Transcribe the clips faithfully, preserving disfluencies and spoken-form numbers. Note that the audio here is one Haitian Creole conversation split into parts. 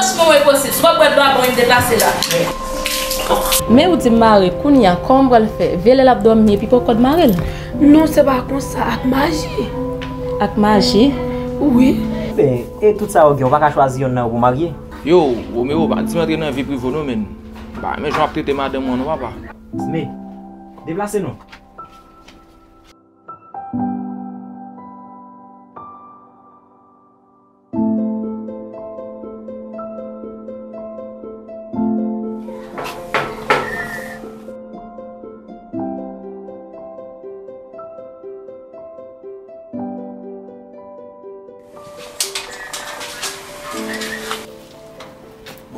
Franchman, wi, posib. Si w ap bwè dlo a, ban m deplase la. Men ou di m mare, kounye a, kòman m pral fè? Vye lè l ap dòmi epi poko kòd mare l? Non, se pa konsa, ak maji. Ak maji? Wi. Ben, e tout sa yo gen, ou pa ka chwazi yonn nan yo pou w marye? Yo, Romeo, pa di m antre nan vi prive w non, menn. M pa renmen jan w ap trete madanm mwen non, papa. Zme, deplase non.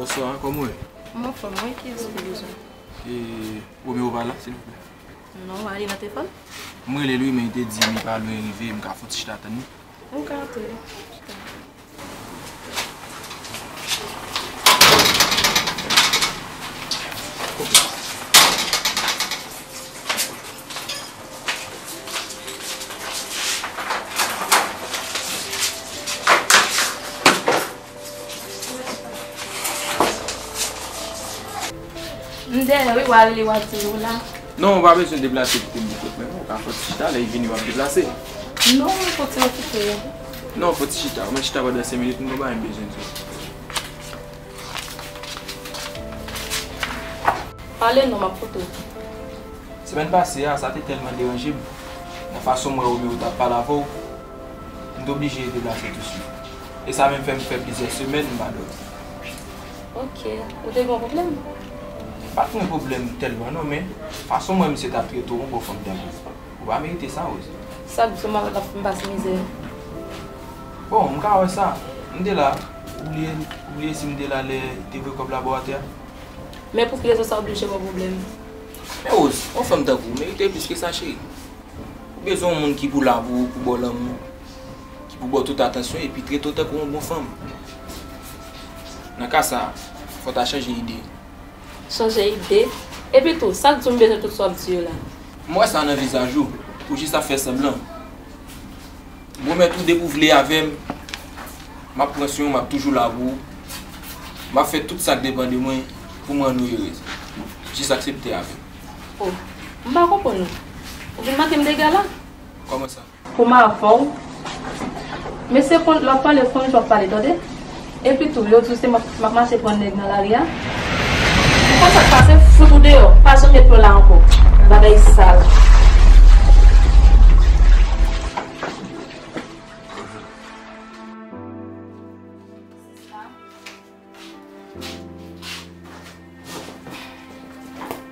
Bonswa, kòman w ye? Mwen anfòm, wi, kiyès ou te bezwen? E, Romeo pa la, silvouplè? Non, li nan telefòn? M rele l wi, men li te di m li pa lwen rive, m ka fè yon ti chita tann li? Ou ka antre. M dèyè wi, w a rele, w a di w la. Non, ou pa bezwen deplase kite m bò kot mwen non, ou ka fè ti chita, lè l vini w ap deplase. Non, fò ti okipe. Non, fò ti chita, ou mèt chita pandan senk minit, m gon bagay m bezwen di w. Pale non, m ap koute w. Semèn pase a, sa te tèlman deranje m, nan fason m wè Romeo t ap pale avè w, m te oblije deplase touswit. E sa menm fè m fè plizyè semèn m pa dòmi. Ok. Ou te gen yon pwoblèm? M pa t gen pwoblèm tèlman non, men fason m wè misye t ap trete w, yon bon fanm tankou w, ou pa merite sa, Rose. Sa k di w m ap ap fè m pase mizè? Bon, m ka wè sa. M te la. Ou bliye, ou bliye si m te la lè te voye kòb la ba w atè a? Men pou ki rezon sa oblije ba w pwoblèm? Men Rose, yon fanm tankou w merite plis ke sa, cheri. Ou bezwen yon moun ki pou la pou ou, pou ba w lanmou, ki pou ba w tout atansyon, epi trete w tankou yon bon fanm. Nan ka sa a, fò w ta chanje ide. Chanje ide? Epi tou, sa k di w m bezwen tout sa w ap di yo la? M wè sa nan vizaj ou, ou jis ap fè sanblan. M pwomèt ou, depi w vle avè m, m ap pran swen w, m ap toujou la pou ou. M ap fè tout sa k depann de mwen pou m rann ou erez. Jis aksepte avè m. Oh, m pa konprann ou. Ou vin manke m dega la? Kòman sa? Pou m avè w. Mesye, konn lè w ap pale, konn jan w ap pale, tande? Epi tou, yo di w se m ap, m ap mache pran nèg nan lari a. Ou konn sa k pase? Fout ou deyò. Pa janm met pye w la ankò. Bagay sal.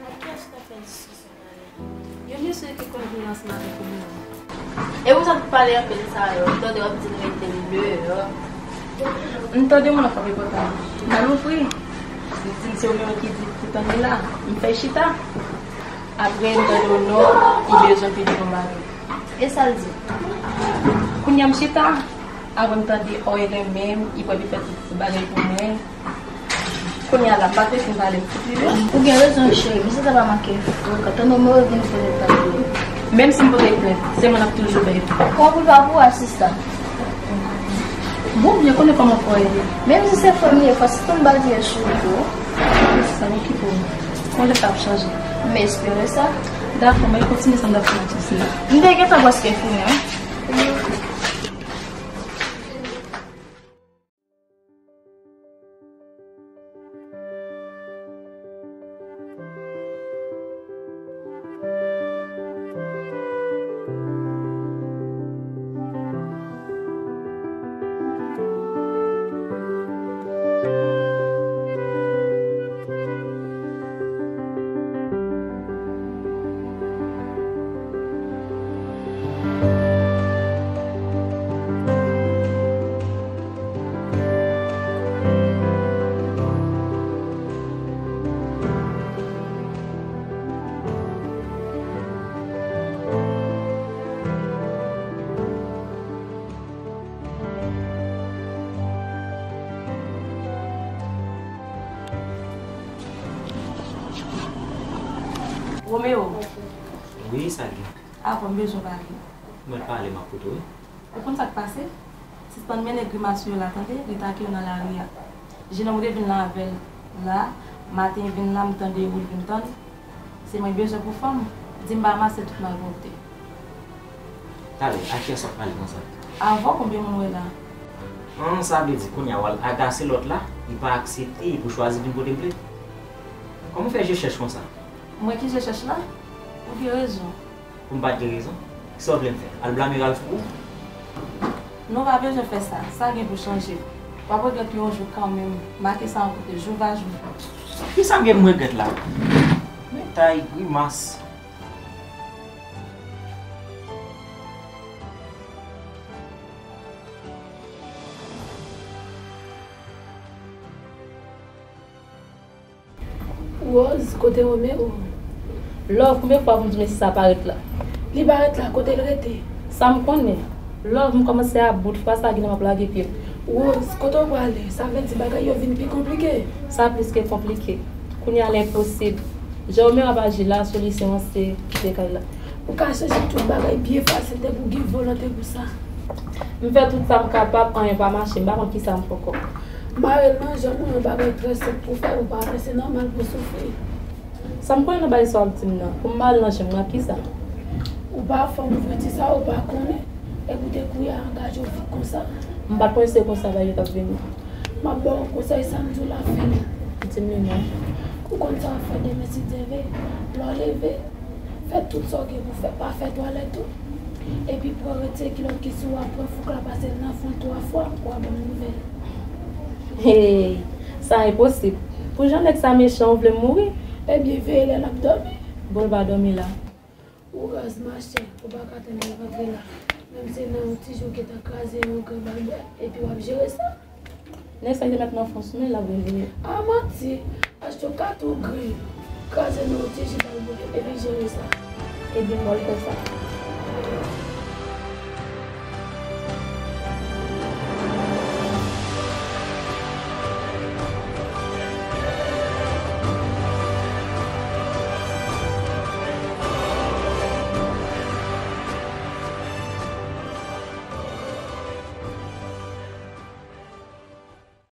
Ak kiyès ou t ap fè diskisyon talè a? Yon mesye ki konn vini ansanm avèk ou menm. E ou t ap pale anpil sa yo, m tande w ap di l rete m deyò. M tande moun nan frape pòt la. M al ouvri. Li di m se ou menm ki di pou tann li la. M fè l chita. Apre m tande w non, ou bezwen pede yon bagay. E sa l di? Kounye a m chita. Apre m tande, o, e renmen m, li pral vin fè tout bagay pou mwen. Kounye a la, m pa t fin pale, m fout li deyò. Ou gen rezon, cheri, misye sa pa manke fou, kantan nonm yo vin fè nèg la peye. Menm si m pote plent, se mwen n ap toujou bay. Kòman pou l pa pou a, sista? Bon, byen konnen kòman fò ye. Menm si se premye fwa, si tout bagay sou ou. Sista, okipe w. Konn lè sa ap chanje. M espere sa. Dakò, mwen kontinye sa m t ap fè a. M te gentan prèske fini, wi. Romeo. Wi, sa gen? Avan, m bezwen pale. Mwen pale, m ap koute w, wi. Ou konn sa k pase? Sispann mennen grimas ou yo la, tande? Retake yo nan lari a. Jenòm m te vin la avè l la, maten vin la, m tande wi l vin tann. Se mwen bezwen pou fanm, di m pa mache tout malpwòpte. Talè, a kiyès w ap pale konsa? Avè w, konbyen moun w wè la? An, sa vle di kounye a w al agase lòt la, li pa aksepte, li pou chwazi vin kote m vle. Kòman w fè je chèch konsa? Mwen ki je chèch la? Ou gen rezon. Pou m pa t gen rezon? Kisa w vle m fè? Al blame Ralph pou ou? Non, w pa bezwen fè sa. Sa gen pou chanje. W ap regrèt yon jou kanmenm. Make sa nan kote, jou va jou. Kisa m gen pou m regrèt la? Men tay grimas. Rose, kote Romeo? Love, konbyen fwa pou m di w mesye sa parèt la? Li parèt la, kote l rete? Sa m konnen. Love, m kòmanse about, fwa sa genlè m ap lage pye m. Rose, kote w prale? Sa vle di bagay yo vin pi konplike? Sa plis ke konplike. Kounye a l enposib. Jan Romeo ap aji la, solisyon an se kite kay la. Ou ka chanje tout bagay byen fasil depi w gen volonte pou sa. M fè tout sa m kapab, anyen pa mache, m pa konn kisa m fè ankò. Mare l nan janm ou, yon bagay trè senp pou fè, ou pa wè se nòmal pou w soufri. Sa m konnen nan bagay sa w ap di m nan, pou m mare l nan janm mwen ak kisa? Ou pa fanm, ou vle di sa, ou pa konnen. Epi w te kouri al angaje w vit konsa. M pa t konnen se konsa bagay yo t ap vini. M ap ba w konsèy sa m di w la fini. Di m li non. Ou konn sa w ap fè demen si Dye vle. Lè w leve, fè tout sa w gen pou fè, pa fè twalèt ou. Epi pran retire kilòt ki sou ou a, pran fouk la pase l nan fwon l twa fwa, w a ban m nouvèl. Hey, sa enposib. Pou jan nèg sa mechan, ou vle m mouri? Ebyen, veye lè l ap dòmi. Bon, l pa dòmi la. Ou raz machè, ou pa ka tann li rantre la. Menm se nan yon ti jou w gentan kraze yon gran balbèt, epi w ap jere sa. Nèg sa ki te mèt nan fon sou men l ap vin vini. A manti, achte yon katon grenn, kraze nan yon ti ji balbèt, epi jere sa. Ebyen, m pral fè sa.